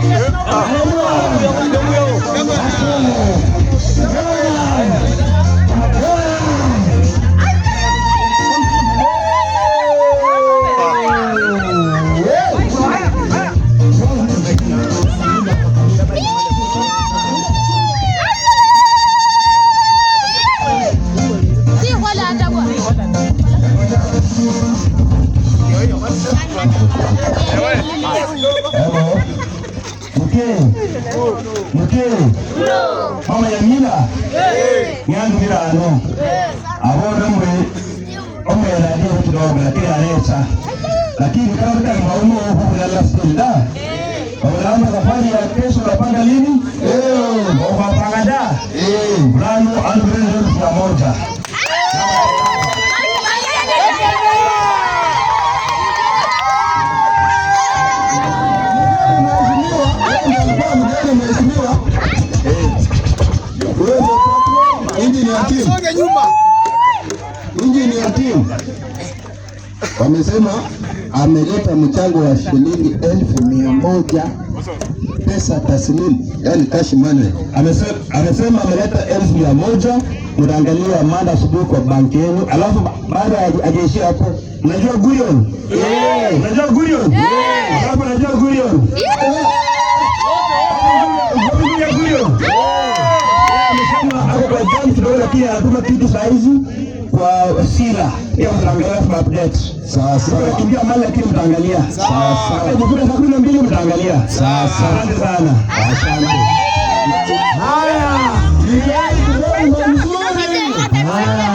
Hello. Mke. Mke. Mama Yamila. Nyanzira ano. Abona mwe omwera ndio kidogo lakini anaweza. Lakini kama kama maumo huko la stilda. Walaanza safari ya kesho, unapanga lini? Eh, unapanga da. Eh, fulano andrew 1,000. Engineer team wamesema ameleta mchango wa shilingi 100,000 pesa taslimu, yani cash money. Amesema ameleta 100,000. Mtaangalia mada asubuhi kwa banki yenu, alafu baada hajaishia hapo. Unajua Gurion? Eh. Unajua Gurion? Eh. Hapo unajua Gurion? Eh. Gurion. Amesema ako kwa jam kidogo, lakini anatuma kitu saizi kwa Sila. Pia mtaangalia kwa update. Sasa Kimbia mali lakini mtaangalia. Sasa. Jikuta saa 12 mtaangalia. Sasa. Asante sana. Asante. Haya, kidogo mzuri. Haya.